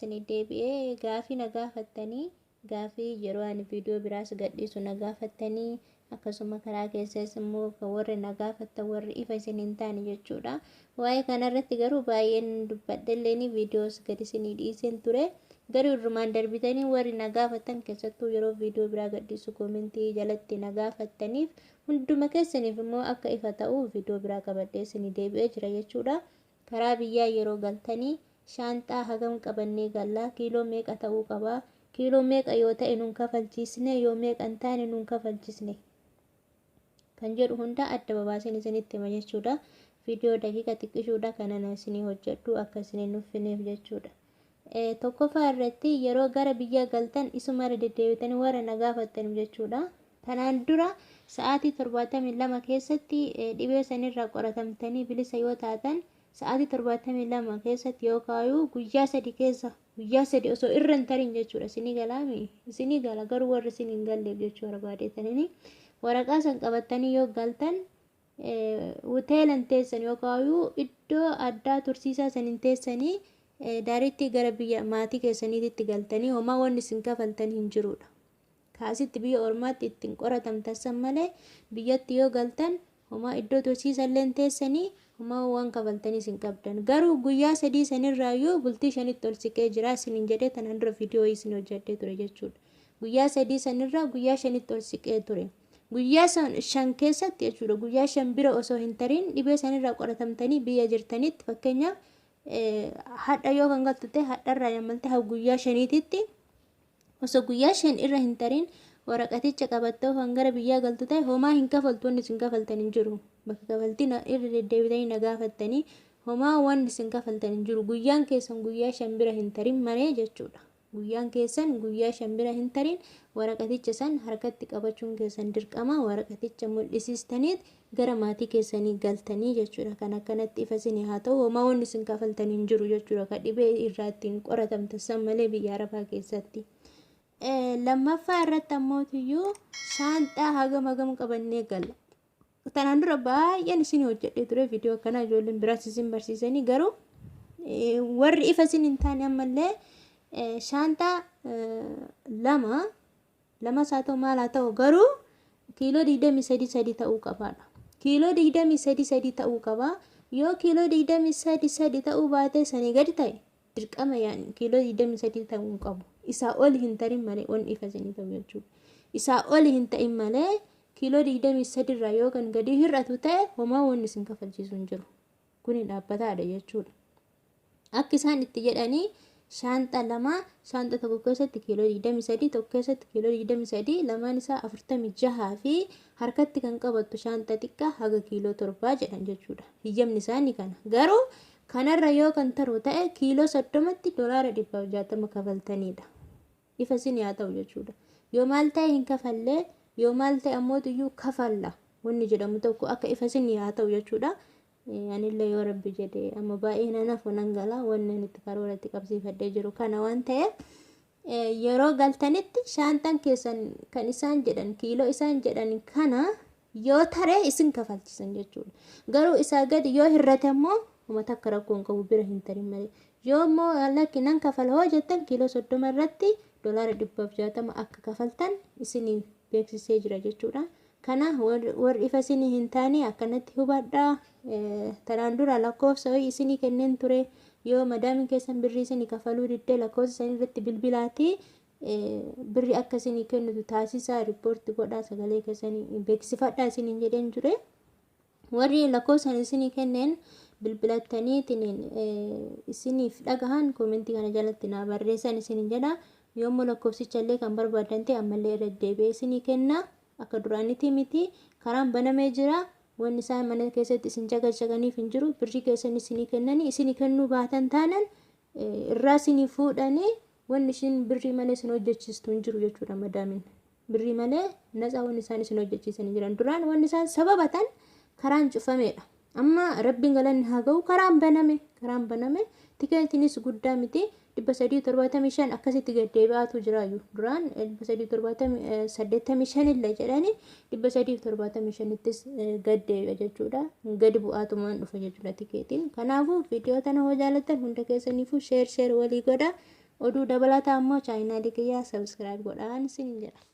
isinii deebi'ee gaafii na gaafattanii, gaafii yeroo ani viidiyoo biraas gadhiisu na gaafattanii, akkasuma karaa keessas immoo kan warri na gaafattan warri ifa isin hin taane jechuudha. Waa'ee kanarratti garuu baay'een dubbadhelleeni viidiyoos gadi isinii dhiiseen ture. Garuu irrumaan darbitanii warri na gaafattan, keessattuu yeroo viidiyoo biraa gadhiisu koomentii jalatti na gaafattaniif, hunduma keessaniif immoo akka ifa ta'u viidiyoo biraa qabadhee isinii deebi'ee jira jechuudha. Karaa biyyaa yeroo galtanii shaanxaa hagam qabannee gallaa, kiiloo meeqa ta'uu qabaa, kiiloo meeqa yoo ta'e nun kafalchiisne, yoo meeqa hin taane nun kafalchisne kan jedhu hunda adda babaaseen isinitti hima jechuudha. Viidiyoo daqiiqa xiqqishuudha kanan isinii hojjedhu akka isin hin nuffineef jechuudha. Tokkoffaa irratti yeroo gara biyyaa galtan isuma irra deddeebitanii warra na gaafattaniif jechuudha. Tanaan dura sa'aatii 72 keessatti dhibee sanirraa qoratamtanii bilisa yoo taatan, sa'aatii 72 keessatti yookaayuu guyyaa 3 keessa, guyyaa 3 osoo irra hin tarin jechuudha. Isinii galaami? Isinii gala, garuu warri isin hin galleef jechuu barbaadeetanii, waraqaa san qabattanii yoo galtan hoteela hin teessan yookaayuu iddoo addaa tursiisaa san hin teessanii, daariitti gara biyya maatii keessaniititti galtanii homaa wanni isin kafaltan hin jirudha. Kaasitti biyya ormaatti ittiin qoratamtan san malee biyyatti yoo galtan homaa iddoo tursiisa illee hin teessanii, homaa waan kafaltanii isin qabdan. Garuu guyyaa 3 sanirraayyuu bultii 5tti ol siqee jira isiniin jedhee tanaan dura viidiyoo isin hojjedhee ture jechuudha. Guyyaa 3 sanirraa guyyaa 5tti ol siqee ture. Guyyaa 5 keessatti jechuudha, guyyaa 5 bira osoo hin tarin dhibee sanirraa qoratamtanii biyya jirtanitti, fakkeenyaaf hadha yoo kan galtu ta'e, hadharraa yammaltee haa guyyaa 5titti, osoo guyyaa 5 irra hin tarin waraqaticha qabattee kan gara biyyaa galtu ta'e, homaa hin kafaltu, wanni isin kafaltan hin jiru. Bakka kafaltii irra deddeebitanii na gaafattanii, homaa wanni isin kafaltan hin jiru. Guyyaan keessan guyyaa 5 bira hin tarin malee jechuudha. Guyyaan keessan guyyaa 5 bira hin tarin waraqaticha san harkatti qabachuun keessan dirqama, waraqaticha mul'isiistaniit gara maatii keessanii galtanii jechuudha. Kan akkanatti ifa isinii haa ta'u, homaa wanni isin kafaltan hin jiru jechuudha. Ka dhibee irraa ittiin qoratamtan san malee biyya Arabaa keessatti. Lammaffaa irratti ammootiyyuu shaanxaa hagam hagam qabannee galla? Tanaan dura baay'een isin hojjedhee ture viidiyoo akkanaa, ijoolleen biraas isin barsiisanii, garuu warri ifa isin hin taane ammallee shaanxaa lama lamas haa ta'u maal haa ta'u, garuu kiiloo 23 3 ta'uu qabaadha. Kiiloo 23 3 ta'uu qaba. Yoo kiiloo 23 3 ta'uu baate, sanii gadi ta'e, dirqama yaani kiiloo 23 ta'uu hin qabu. Isaa oli hin tarin malee, wanni ifa isinii ta'u jechuudha. Isaa oli hin ta'in malee kiiloo 23 irraa yoo kan gadi hir'atu ta'e, homaa wanni isin kafalchiisu hin jiru. Kuni dhaabbataadha jechuudha. Akka isaan itti jedhanii shaanxa lama, shaanxa tokko keessatti kiiloo 23, tokko keessatti kiiloo 23, lamaan isaa 46 fi harkatti kan qabattu shaanxa xiqqaa haga kiiloo 7 jedhan jechuudha. Hiyyamni isaanii kana. Garuu kanarra yoo kan taru ta'e kiiloo 30tti doolaara 160 kafaltanidha. Ifa isin haa ta'u jechuudha. Yoo maal ta'e hin kafallee, yoo maal ta'e ammootiyyuu kafalla wanni jedhamu tokko akka ifa isin haa ta'u jechuudha. Anillee yoo Rabbi jedhe amma baay'ee nan hafu, nan gala, wanni ani itti karoora itti qabsiifadhee jiru kana waan ta'eef, yeroo galtanitti shaanxaan keessan kan isaan jedhan kiiloo isaan jedhan kana yoo taree isin kafalchisan jechuudha. Garuu isaa gadi yoo hir'ate immoo uummata akka rakkoo hin qabu, bira hin tarin malee. Yoo immoo lakki nan kafala hoo jettan, kiiloo 30 irratti doolaara 160 akka kafaltan isinii beeksisee jira jechuudha. Kana warri ifa isinii hin taane akkanatti hubadhaa. Tanaan dura lakkoofsa wayii isinii kenneen ture. Yoo madaamiin keessan birrii isinii kafaluu diddee, lakkoofsa isaanii irratti bilbilaatii birrii akka isinii kennitu taasisaa, riippoorti godhaa, sagalee keessanii beeksifadhaa isiniin jedheen ture. Warri lakkoofsaan isinii kenneen bilbilattaniitiin isiniif dhagahan koomentii kana jalatti naa barreessan isiniin jedha. Yoommoo lakkoofsicha illee kan barbaadan ta'e ammallee irra deebi'ee isinii kenna. Akka duraanitii miti, karaan banamee jira. Wanni isaan mana keessatti isin caqacaqaniif hin jiru. Birrii keessan isinii kennanii, isinii kennuu baatan taanan irraa isinii fuudhanii, wanni isin birrii malee isin hojjechiistu hin jiru jechuudha madaamiin. Birrii malee natsaa wanni isaan isin hojjechiisan hin jiran. Duraan wanni isaan sababatan karaan cufameedha. Amma Rabbiin galanni haa ga'u, karaan baname, karaan baname, tikeetiinis guddaa miti, 375 akkasitti gad deebi'aatu jiraayu. Duraan 385 illee jedhanii 375ttis gad deebi'a jechuudha. Gadi bu'aatumaan dhufa jechuudha tikeetiin. Kanaafuu viidiyoo tana hoo jaalattan hunda keessaniifuu share share walii godha. Oduu dabalataa immoo chaayinaalii kiyyaa subscribe godhaan isin jedha.